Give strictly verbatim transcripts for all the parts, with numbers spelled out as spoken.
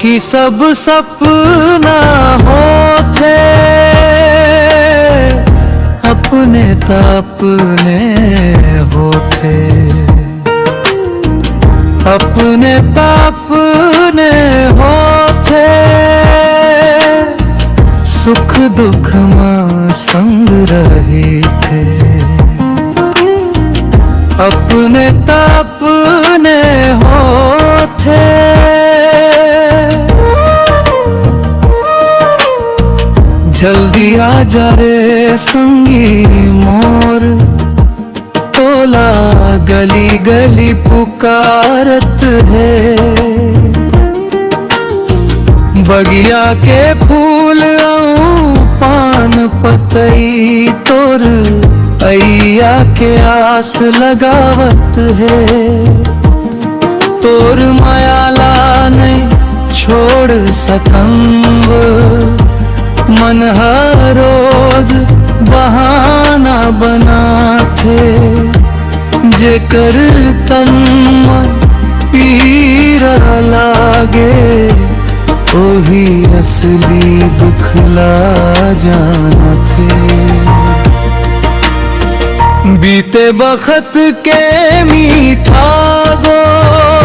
कि सब सपना होथे, अपने त अपने होथे, अपने त अपने होथे, सुख दुख मा संग रहिथे, अपने त अपने होथे। जल्दी आ जा रे संगी मोर, तोला गली गली पुकारत हे। बगिया के फूल अऊ पान पतई तोर अइया के आस लगावत हे। तोर मया ला नइ छोड़ सकंव, मन ह रोज बहाना बनाथे। जेकर तन म पीरा लागे, ओही असली दुख ला जानथे। बीते बखत के मीठा गोठ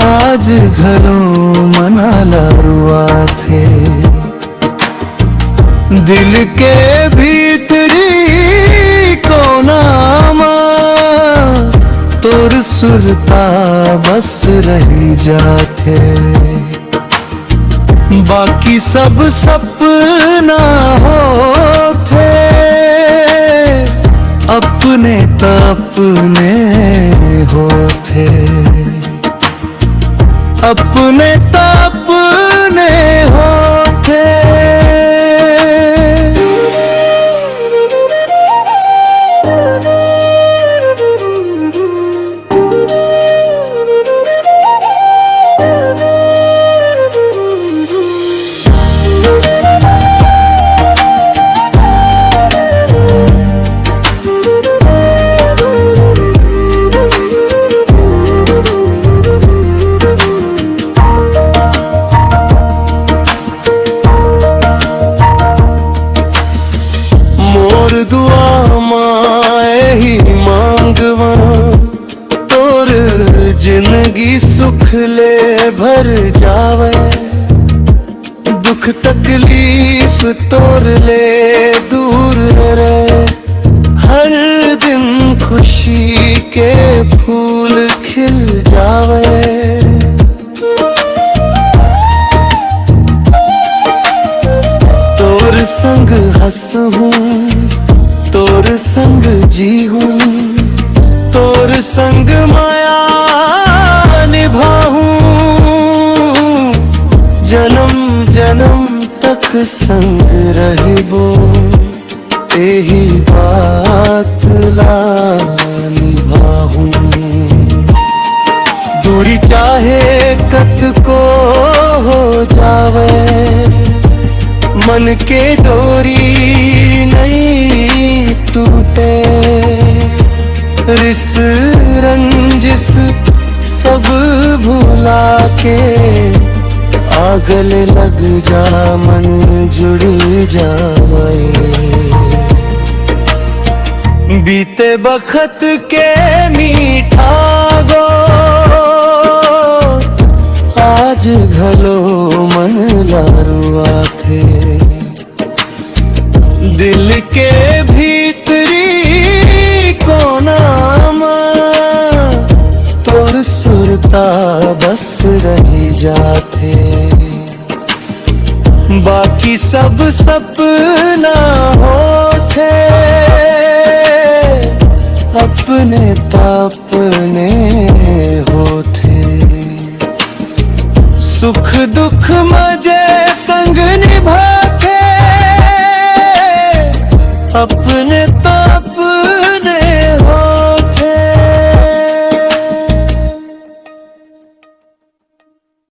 आज घलो मन ला रुआथे। दिल के भीतरी कोना मा तोर सुरता बस रहि जाथे। बाकी सब सपना होथे, अपने त अपने होथे, अपने त अपने होथे। मोर दुआ मा एही मांगवा, तोर जिंदगी सुख ले भर जावे, दुख तकलीफ तोर ले दूर रहे, हर दिन खुशी के फूल खिल जावे। तोर संग हंसहूं, तोर संग जीहूं, तोर संग माया निभाहूं, जन्म जन्म तक संग रहबो। एही बात ला निभाहूं। दूरी चाहे कतको हो जावे, मन के डोरी नइ टूटे। रिस रंजिस सब भुला के, आग ले लग जा मन जुड़ जावे। बीते बखत के मीठा गोठ आज घलो मन ला रुआथे। दिल के भीतरी कोना मा तोर सुरता बस रहि जाथे। बाकी सब सपना होथे, अपने त अपने होथे। सुख दुख मजे संग निभाथे, अपने